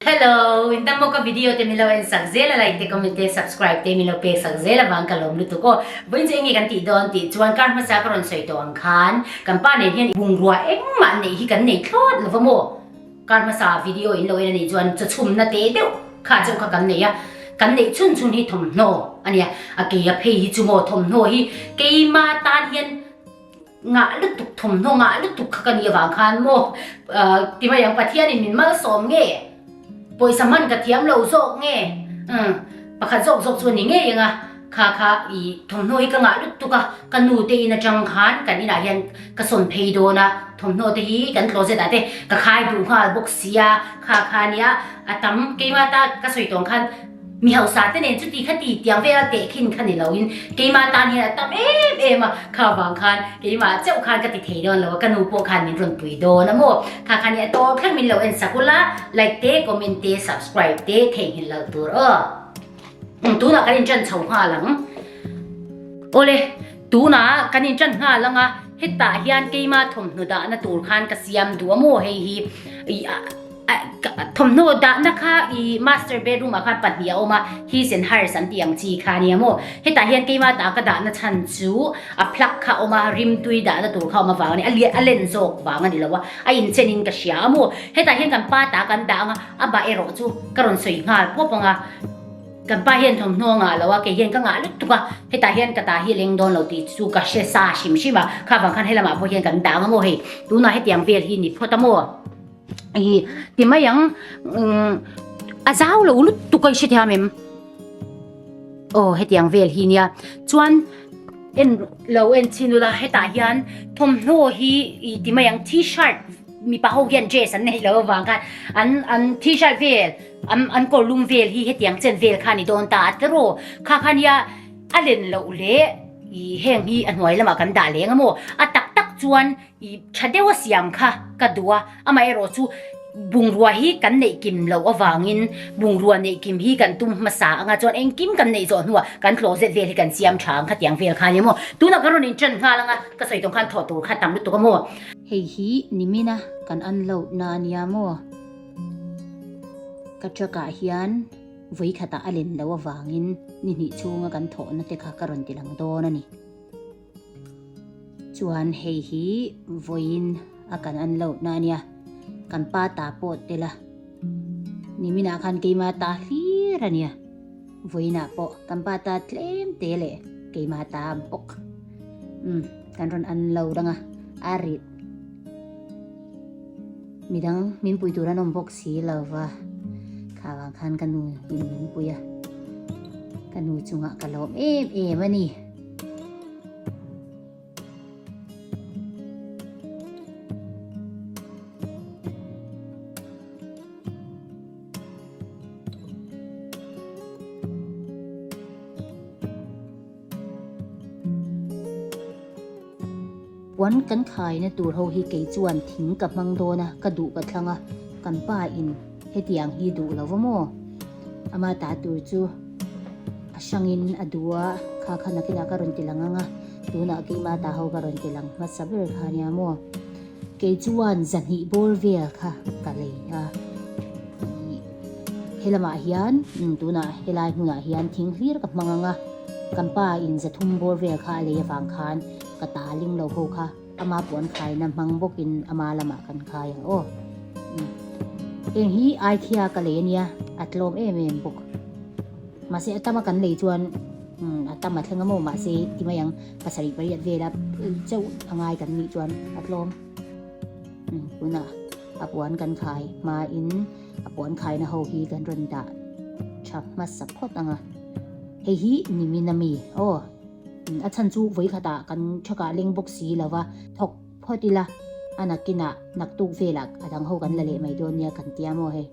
Hello, in tam ka video te min lo en sak zel a like te comment te subscribe te min lo pek sak zel avang ka lawm lutuk aw. Vawiin chu enge kan tih dawn tih chuan kar hmasa ka rawn sawi tawh ang khan kan pa nen hian bungrua engmah neih hi kan nei thlawt lova maw. Kar hmasa video in lo en anih chuan chaw chhumna te deuh kha chauh kha kan nei a, kan neih chhun chhun hi thawmhnaw ania, a kei a phei hi chu maw thawmhnaw hi keima tan hian ngah lutuk thawmhnaw ngah lutuk kha ka nih avang khan maw ti mai ang Pathianin min malsawm nge pawisa hman ka thiam lo zawk nge umm pakhat zawk zawk chu a ni ngei ang a kha kha i thawmhnaw hi ka ngah lutuk a ka nu te in atang khan kan inah hian ka sawn phei dawn a thawmhnaw te hi kan closet ah te ka khai duh nghal bawk sia kha kha nia a tam keimah ta ka sawi tawng khan Mi hausa te nen chuti kha ti tiang vel a teh khin kha ni loin keimah tan hian a tam em em a, kha vang khan keimah chauh khan ka ti thei dawn lo a, ka nu pawh khan min rawn pui dawn a maw? Kha khan i a tawp thleng min lo en sak ula, like te, comment te, subscribe te theihnghilh loh tur aw. Umm tunah kan inṭan chho nghal ang. Awle, tunah kan inṭan nghal ang a, hetah hian keimah thawmhnaw dahna tur khan ka siam duh a maw hei hi i a. Thawmhnaw dahna kha i master bedroom ah khan pahnih a awm a, his and hers an tih ang chi kha ania maw. Hetah hian keimah ta ka dahna chhan chu a plug kha a awm a, rimtui dahna tur kha a awm avang a ni, a lian a len zawk vang a ni lo a, a inchen in ka hria a maw. Hetah hian kan pa ta kan dah ang a, a bah erawh chu ka rawn sawi nghal pawp ang a. Kan pa hian thawmhnaw a ngah lo a, kei hian ka ngah lutuk a, hetah hian ka ta hi a leng dawn lo tih chu ka hre sa hrim hrim a, kha vang khan helamah pawh hian kan dah ang a maw hei, tunah hetiang vel hi ni phawt a maw. I ti mai ang a zau lo lutuk a i hrethiam em? Aw hetiang vel hi nia chuan en lo en chhin ula hetah hian thawmhnaw hi i ti mai ang t-shirt mipa ho hian dress an neih loh avang khan an an t-shirt vel an an kawrlum vel hi hetiang chen vel kha a ni dawn ta a tiraw kha kha nia a len loh leh i heng hi a hnuai lamah kan dah leng a maw a tak tak chuan I tha deuh a siam kha ka duh a, amaherawh chu bungrua hi kan neih kim loh avangin bungrua neih kim hi kan tum hmasa anga chuan engkim kan neih zawh hnuah kan closet vel hi kan siam tha ang khatiang vel kha ania maw. Tunah ka rawn inṭan nghal anga ka sawi tawng khan thawh tur kha tam lutuk a maw. Hei hi nimina kan unload na ania maw. Ka truck ah hian vawi khatah a len loh avangin ni hnih chhunga kan thawhna te kha ka rawn ti lang dawn a ni. Chuan hei hi vawiin a kan an loh na ania, kan pa ta pawh tel a, niminah khan keima ta hlir ania, vawiinah pawh kan pa ta tlem te leh keima ta bawk, umm kan rawn an lo dang a, a rit midang min pui tur an awm bawk si lo va, kha vang khan ka nu in min pui a, ka nu chungah ka lawm em em a ni. Puan kan khaina tur ho hi kei chuan thing ka hmang dawn a, ka duh ka thlang a, kan pa in hetiang hi duh lo va maw? Ama ta tur chu a hrangin a duh a, kha kha nakinah ka rawn ti lang ang a, tunah keimah ta ho ka rawn ti lang hmasa ber kha ania maw? Kei chuan zahnih bawr vel kha ka lei a, ih helamah hian tunah helai hmunah hian thing hlir ka hmang ang a, kan pa in zathum bawr vel kha a lei avang khan ka ta ling lo ho kha ama puan khaina hmang bawkin ama lamah kan khai ang aw. Heng hi Ikea ka lei ania, a tlawm em em bawk. Mahse a tama kan lei chuan a tam a thleng a maw mahse ti mai ang pasarih pariat vela chauh a ngai kan nih chuan a tlawm. Tunah a puan kan khai hmain a puan khaina ho hi kan rawn dah tha hmasa phawt ang a. Hei hi nimin ami aw. A chhan chu vawikhatah kan thakah leng bawk si lo va, thawk phawt ila a nakinah naktuk velah a dang ho kan la leh mai dawn nia kan tia maw hei.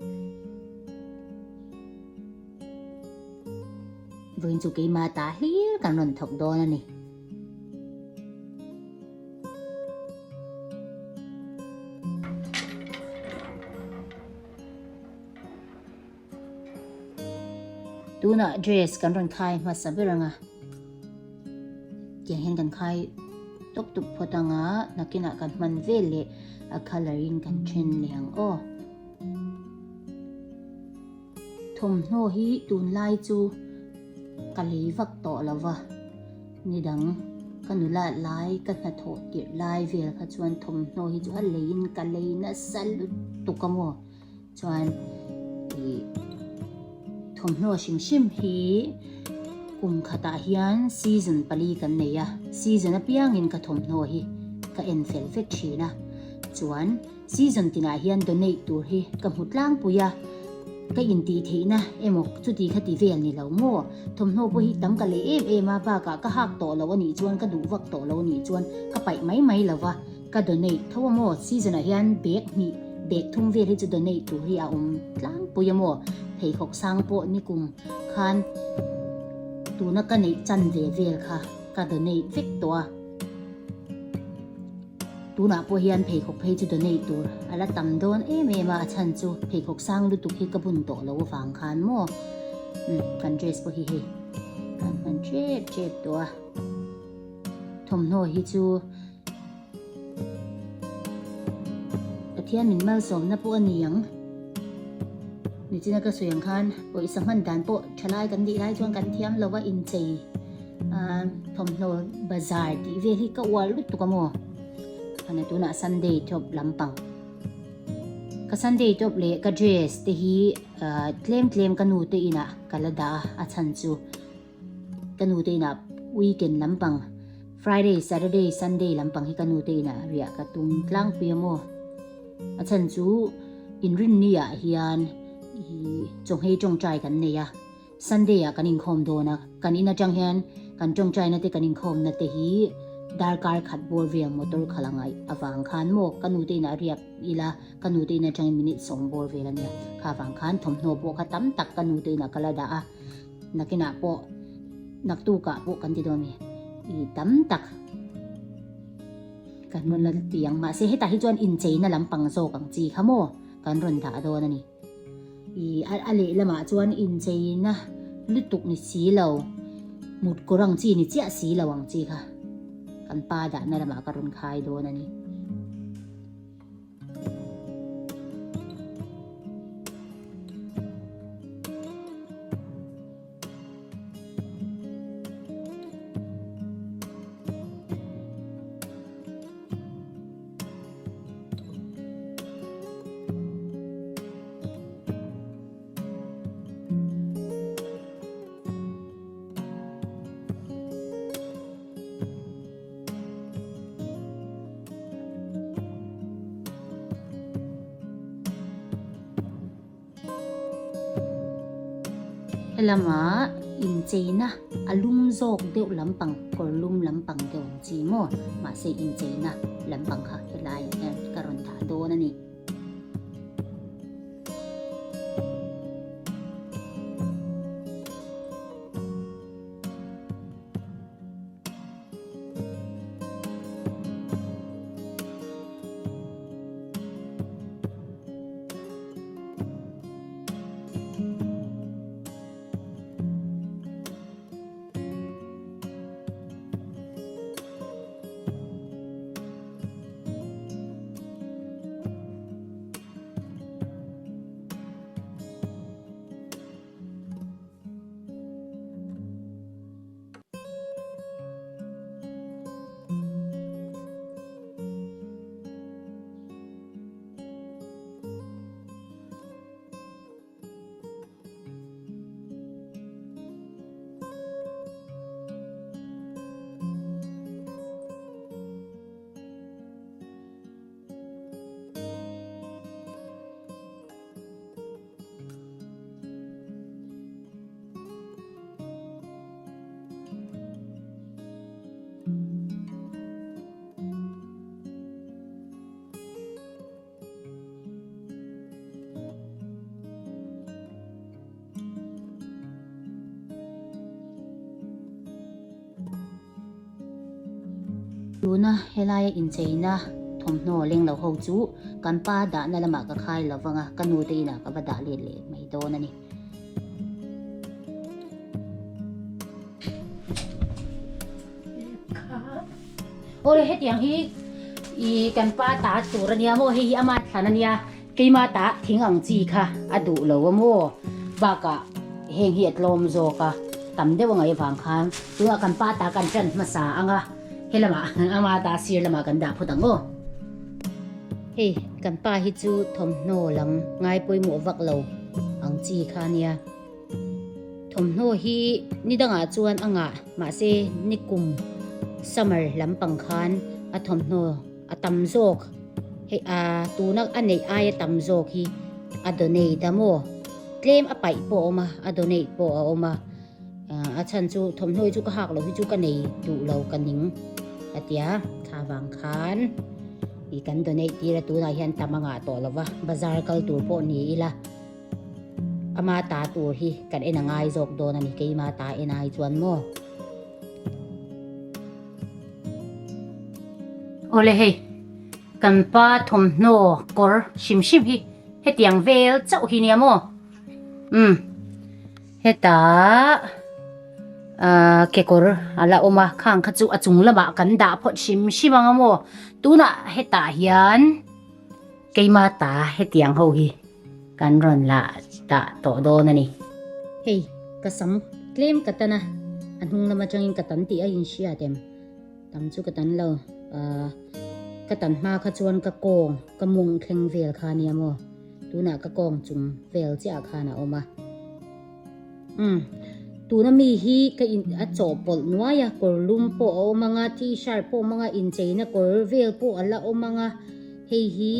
Vawiin chu keimah ta hlir kan rawn thawk dawn a ni. Tunah dress kan rawn khai hmasa ber ang a, tiang hian kan khai tawp tawp phawt ang a, nakinah kan hman vel leh a colour in kan then leh ang aw. Thawmhnaw hi tunlai chu ka lei vak tawh lo va, nidang ka nulat lai ka hnathawh tirh lai vel kha chuan thawmhnaw hi chu a leiin ka lei nasa lutuk a maw chuan ih thawmhnaw hrim hrim hi kum khatah hian season pali kan nei a, season apiangin ka thawmhnaw hi ka en fel vek thin a chuan. Season tinah hian donate tur hi ka hmu tlangpui a, ka intih theihna emaw chuti kha ti vel ni lo maw? Thawmhnaw pawh hi tam ka lei em em a, bakah ka hak tawh lo a nih chuan ka duh vak tawh lo a nih chuan ka paih mai mai lo va, ka donate tho a maw? Season ah hian bag hnih, bag thum vel hi chu donate tur hi a awm tlangpui a maw? Pheikhawk sang pawh nikum khan tuna ka neih chan ve vel kha ka donate vek tawh a. Tunah pawh hian pheikhawk phei chu donate tur a la tam dawn em em a, a chhan chu pheikhawk sang lutuk hi ka bun tawh lo avang khan maw umm kan dress pawh hi hei kan hman tep tep tawh a, thawmhnaw hi chu Pathian min malsawmna pawh a ni ang, nichina ka sawi ang khan pawisa hman dan pawh thalai kan nih lai chuan kan thiam lo a inchei. Thawmhnaw bazar tih vel hi ka uar lutuk a maw? Khana tunah Sunday top lampang ka Sunday top leh ka dress te hi tlem tlem ka nu te inah ka la dah a, a chhan chu ka nu te inah weekend lampang Friday, Saturday, Sunday lampang hi ka nu te inah riah ka tum tlangpui a maw? A chhan chu inrinni ah hian ih chawnghei tawngtai kan nei a. Sunday ah kan inkhawm dawn a, kan in atang hian kan tawngtaina te kan inkhawmna te hi darkar khat bawr vel motor khalh a ngaih avang khan maw ka nute inah riak ila ka nute in atangin minute sawm bawr vel a nia, kha vang khan thawmhnaw pawh kha tam tak ka nute inah ka la dah a, nakinah pawh naktukah pawh kan ti dawn a ni i tam tak kan rawn la ti ang mahse hetah hi chuan incheina lampang zawk ang chi kha maw kan rawn dah dawn a ni. Ih a lehlamah chuan incheina lutuk ni si lo, mut kawr ang chi ni chiah si lo ang chi kha kan pa dahna lamah ka rawn khai dawn a ni. Helama incheina a lum zawk deuh lampang kawr lum lampang deuh ang chi maw mahse incheina lampang kha helai ah hian ka rawn dah dawn a ni. Tuna helaia incheina thawmhnaw leng lo ho chu kan pa dahna lamah ka khai lo vang a, ka nu te inah ka va dah let leh mai dawn a ni. Awle hetiang hi i kan pa ta tur ania maw hei hi ama thlan ania keima ta thing ang chi kha a duh lo a maw. Bakah heng hi a tlawm zawk a, tam deuh a ngaih avang khan tunah kan pa ta kan ṭan hmasa ang a, helamah ama ta sir lamah kan dah phawt ang aw. Hei kan pa hi chu thawmhnaw lam ngai pawimawh vak lo ang chi kha a nia. Thawmhnaw hi ni dangah chuan a ngah mahse ni kum summer lampang khan a thawmhnaw a tam zawk hei a tuna a neih aia tam zawk hi a donate a maw tlem a paih pawh a awm a a donate pawh a awm a a chhan chu thawmhnaw hi chu ka hak loh hi chu ka nei duh lo ka ning a tia thla vang khan ih kan donate tir a tunah hian tam a ngah tawh lo va bazar kal tur pawh ni ila ama ta tur hi kan en a ngai zawk dawn a ni keima ta en ai chuan maw. Awle hei, kan pa thawmhnaw kawr hrim hrim hi hetiang vel chauh hi nia maw? Umm, hetah ahh kekawr a la awm a, khang kha chu a chung lamah kan dah phawt hrim hrim ang a maw? Tunah hetah hian keima ta hetiang ho hi kan rawn la dah tawh dawn a ni. Hei, ka sam tlem ka tan a, a hnung lam atangin ka tan tih a inhriat em? Tam chu ka tan lo, ahh ka tan hma kha chuan ka kawng ka mawng thleng vel kha nia maw, tunah ka kawng chung vel chiah khan a awm a. Umm, tuna mi hi ka in a chawhpawlh nuai a, kawr lum pawh a awm ang a, t-shirt pawh a awm ang a, incheina kawr vel pawh a la awm ang a, hei hi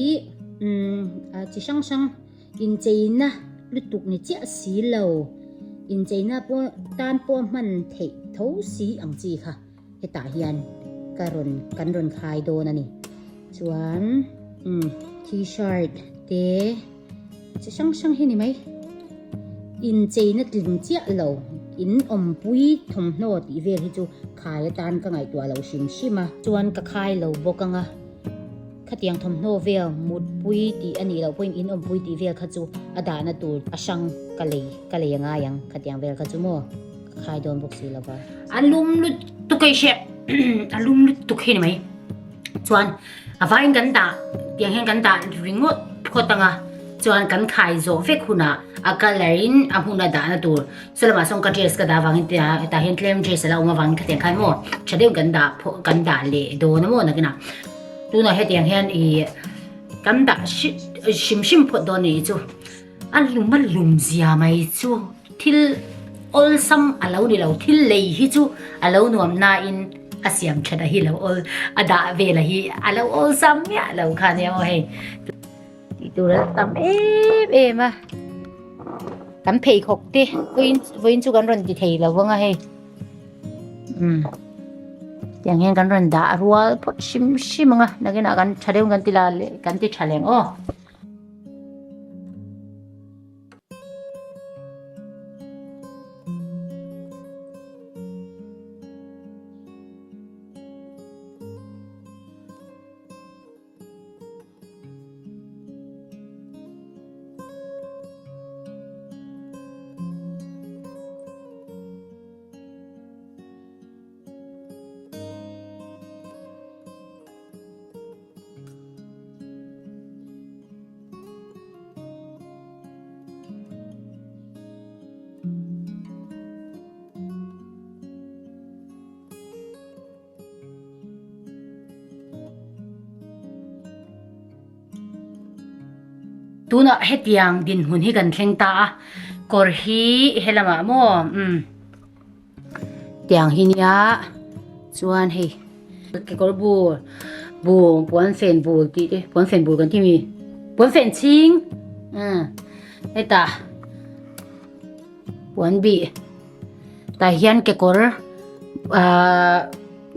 umm a chi hrang hrang incheina lutuk ni chiah si lo, incheina pawh tan pawh a hman theih tho si ang chi kha. Hetah hian ka rawn kan rawn khai dawn a ni. Chuan umm t-shirt te chi hrang hrang hi ni mai. Incheina tling chiah lo in awmpui thawmhnaw tih vel hi chu khai atan ka ngaihtuah lo hrim hrim a. Chuan ka khai lo bawk ang a, khatiang thawmhnaw vel mutpui tih a nih loh pawhin in awmpui tih vel kha chu a dahna tur a hrang ka lei ka lei a ngai ang khatiang vel kha chu maw. Ka khai dawn bawk si lova. A lum lutuk hei hriat a lum lutuk hi ni mai. Chuan a vaiin kan dah tiang hian kan dah ringawt phawt anga chuan kan khai zawh vek hunah a colour in a hmun a dahna tur saw lamah sawn ka dress ka dah avangin tia hetah hian tlem dress a la awm avangin khatiang khan maw tha deuhin kan dah phawt kan dah leh dawn a maw nakinah tunah hetiang hian ih kan dah hrim hrim phawt dawn a nih chu. A lum a lum zia mai chu thil awlsam a lo ni lo, thil lei hi chu a lo nuam nain a siam that a hi lo awl a dah vel a hi a lo awlsam miah lo kha nia maw hei. Tih tur a tam em em a, kan pheikhawk te vawiin vawiin chu kan rawn ti thei lo vang a hei umm tiang hian kan rawn dah rual phawt hrim hrim ang a nakinah kan tha deuh kan ti la leh kan ti tha leh ang aw. Tunah hetiang dinhmun hi kan thleng ta a, kawr hi helamah maw umm. Tiang hi nia chuan hei kekawr bul bul puan fen bul tih te puan fen bul kan ti mi puan fen chhing umm hetah puan bih tah hian kekawr ahh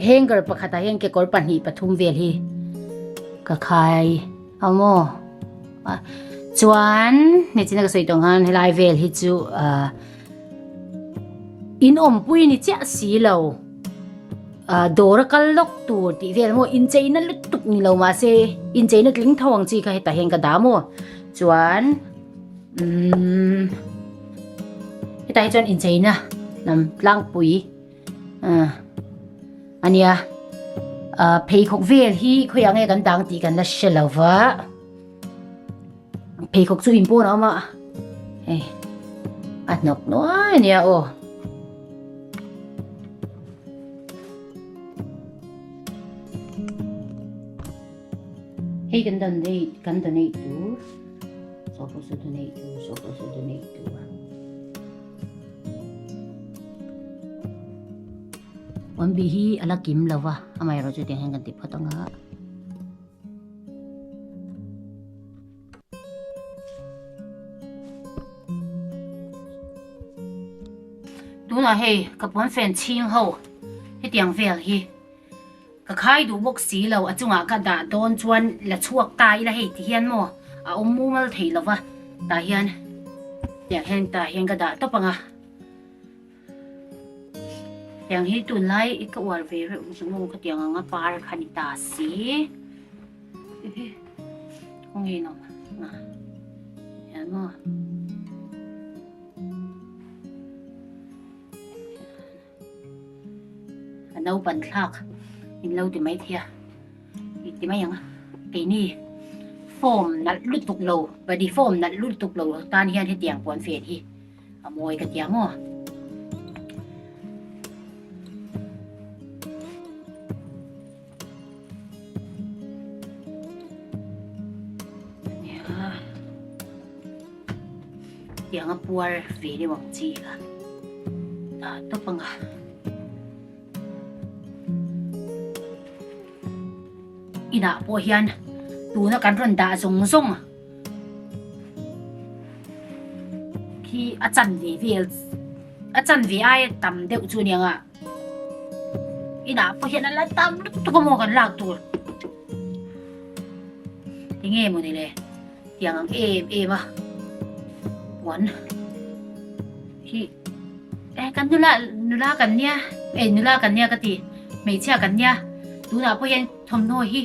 hanger pakhatah hian kekawr pahnih pathum vel hi ka khai a maw chuan nichina ka sawi tawh ang khan helai vel hi chu ahh. In awmpui ni chiah si lo ah dawr a kal lawk tur tih vel maw incheina lutuk ni lo mahse incheina tling tho ang chi kha hetah hian ka dah maw chuan umm hetah hi chuan incheina lam tlangpui ah ania ah pheikhawk vel hi khawiah nge kan dang tih kan la hre lo va. Pheikhawk chu in pawn a awm a, hei. A hnawk nuai ania aw. Hei kan donate kan donate tur saw pawh saw donate tur saw pawh saw donate tur. Awmbi hi a la kim lo va amaherawhchu tiang hian kan ti phawt ang a. Tunah hei ka puanfen chhing ho hetiang vel hi ka khai duh bawk si lo a chungah ka dah dawn chuan la chhuak ta ila hei ti hian maw a awm mumal thei lo va tah hian tiang hian tah hian ka dah tawp ang a. Tiang hi tunlai ka uar ve reuh chu maw khatiang anga par kha ni ta si khawnge in awm a hian maw a naupan thlak in lo ti mai thei a i ti mai ang a keini form nalh lutuk lo body form nalh lutuk lo tan hian hetiang puan fen hi. A mawi ka tia maw? Tiang a puar ve deuh ang chi kha dah tawp ang a. Inah pawh hian tuna kan rawn dah zawng zawng Khi a chanve vel a chanve aia tam deuh chu aniang a inah pawh hian a la tam lutuk a maw kan lak tur enge mawni le tiang ang em em a puan hi eh kan nula nula kan nia eh nula kan nia ka ti hmeichhia kan nia tunah pawh hian thawmhnaw hi.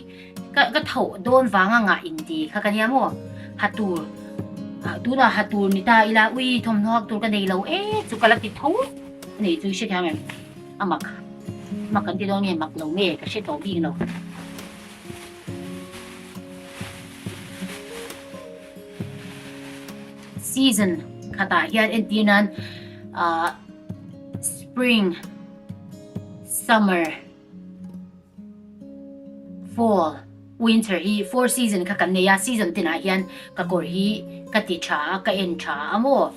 Ka ka tho dawn vang a ngah in ti kha ka nia maw? Ha tur ah tunah ha tur ni ta ila ui thawmhnaw hak tur ka nei lo e chu ka la ti tho a nei chu i hre thiam em? A mak mak kan ti dawn nge mak lo nge ka hre tawh bik lo. Season khatah hian entir nan ah spring summer. Fall, winter hi four season kha kan nei a, season tinah hian ka kawr hi ka ti tha a, ka en tha a maw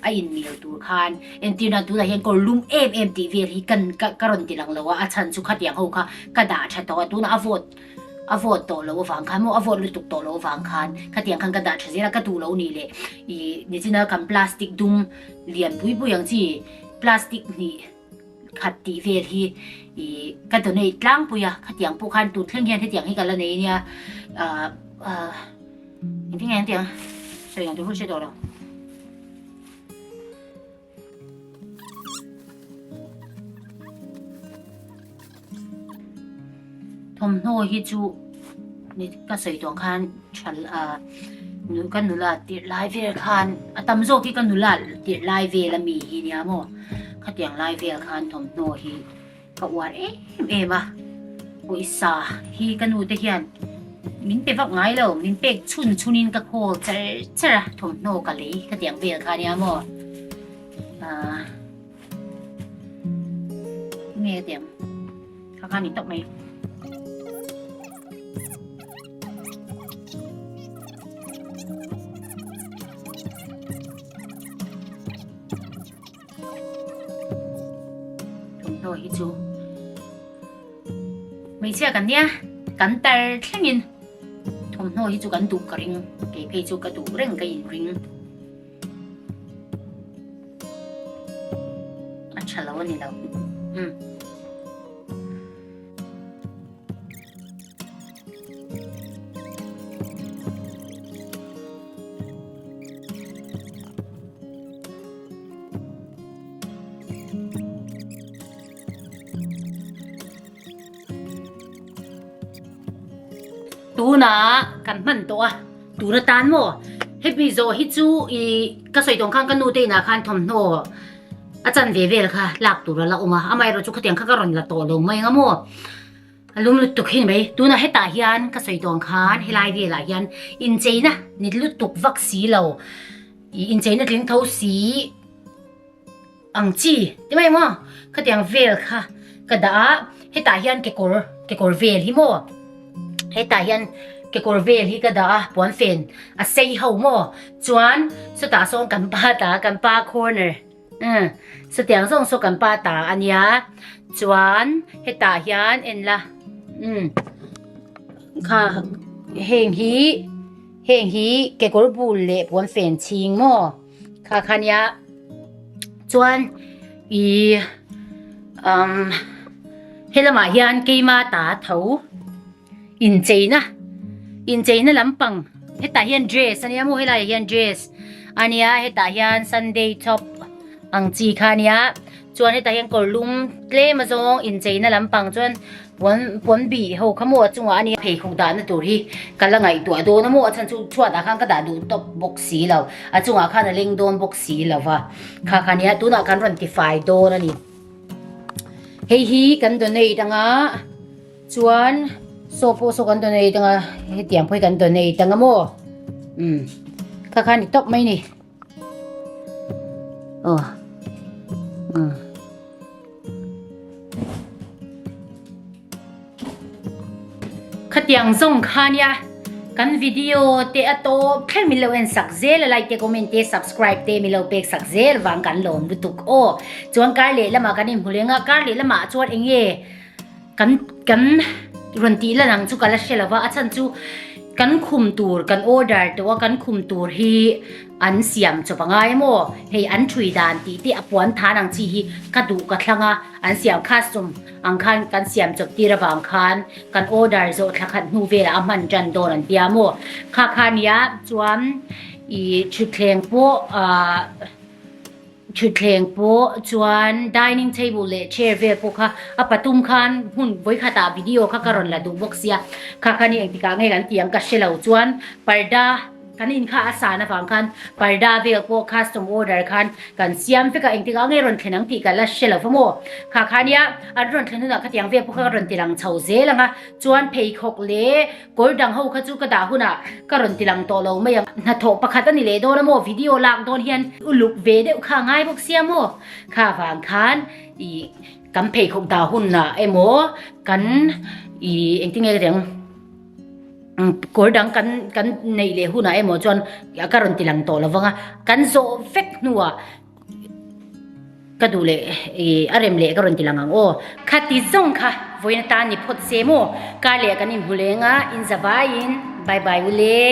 a inmil tur khan entirna tunah hian kawr lum em em tih vel hi kan ka ka rawn ti lang lo a, a chhan chu khatiang ho kha ka dah tha tawh a, tunah a vawt a vawt tawh loh avang khan maw a vawt lutuk tawh loh avang khan khatiang khan ka dah tha zel a, ka duh lo nih leh ih nichina kan plastic dum lian pui pui ang chi plastic hnih. Khat tih vel hi ih ka donate tlangpui a, khatiang pawh khan tun thleng hian hetiang hi ka la nei ania ah ah engtin nge an tih ang sawi ang tur hun hre tawh lo. Thawmhnaw hi chu ni ka sawi tawh ang khan tha ah ka nula tirh lai vel khan a tam zawk hi ka nula tirh lai vel ami hi nia maw khatiang lai vel khan thawmhnaw hi ka uar em em a pawisa hi ka nu te hian min pe vak ngai lo min pek chhun chhun in ka khawl char char a thawmhnaw ka lei khatiang vel kha nia maw ah. Nge tiang kha kha ni tawp mai. Thawmhnaw hi chu hmeichhia kan nia kan tar thlengin thawmhnaw hi chu kan duh ka ring kei phei chu ka duh reng ka inring. A tha lo a ni lo. Umm. Tunah kan hman tawh a, tun atan maw? Hemi zawh hi chu i ka sawi tawng khan ka nu te inah khan thawmhnaw a chanve vel kha lak tur a la awm a, amaherawh chu khatiang kha ka rawn la tawh lo mai ang a maw? A lum lutuk hi ni mai. Tunah hetah hian ka sawi tawng khan helai velah hian incheina ni lutuk vak si lo, i incheina tling tho si. ang chi ti mai maw khatiang vel kha ka dah a hetah hian kekawr kekawr vel hi maw hetah hian kekawr vel hi ka dah a puan fen a sei ho maw chuan chutah sawn kan pa ta kan pa corner umm chutiang zawng saw kan pa ta a nia chuan hetah hian en la umm kha heng hi heng hi kekawr bul leh puan fen chhing maw. Kha kha nia chuan ih umm helamah hian keima ta tho incheina incheina lampang hetah hian dress ania maw helaiah hian dress ania hetah hian sunday top ang chi kha ania chuan hetah hian kawr lum tlem azawng incheina lampang chuan Puan puan bih ho kha maw a chungah a nia pheikhawk dahna tur hi ka la ngaihtuah dawn a maw a chhan chu chhuatah khan ka dah duh tawp bawk si lo a chungah khan a leng dawn bawk si lo va kha kha nia tunah kan rawn tifai dawn a ni hei hi kan donate anga chuan saw pawh saw kan donate anga hetiang pawh hi kan donate anga maw um kha kha ni tawp mai ni aw um. Khatiang zawng kha nia kan video te a tawp thleng min lo en sak zel a like te comment te subscribe te min lo pek sak zel vang kan lawm lutuk aw chuan kar leh lamah kan inhmu leng a kar leh lamah chuan eng nge kan kan rawn tih lan ang chu ka la hre lo va a chhan chu kan khum tur kan order tawh a kan khum tur hi An siam chawp a ngai maw? Hei an thui dan tih te a puan than ang chi hi ka duh ka thlang a, an siam custom ang khan kan siam chawp tir avang khan kan order zawh thla khat hnu velah a hman tan dawn an tia maw? Kha kha nia chuan ih thutthleng pawh ah thutthleng pawh chuan dining table leh chair vel pawh kha a patum khan hmun vawikhatah video kha ka rawn la duh bawk sia kha kha ni engtikah nge kan tih ang ka hre lo chuan parda Kan in kha a san avang khan parda vel pawh custom order khan kan siam vek a, engtik ah nge rawn thlen ang tih ka la hre lo va maw? Kha kha nia, an rawn thlen hunah khatiang vel pawh kha ka rawn ti lang chho zel ang a, chuan pheikhawk leh kawr dang ho kha chu ka dah hunah ka rawn ti lang tawh lo mai ang. Hnathawh pakhat a ni leh dawn a maw, video lak dawn hian uluk ve deuh kha a ngai bawk sia maw? Kha vang khan ih kan pheikhawk dah hunah emaw kan ih engtin nge ka ti ang? Kawr dang kan kan neih leh hunah emaw chuan ka rawn ti lang tawh lo vang a, kan zawh vek hnuah ka duh leh ih a rem leh ka rawn ti lang ang aw. Khati zawng kha vawiin atan ni phawt se maw? Kar leh kan inhmu leng a, inza vaiin bye bye u le.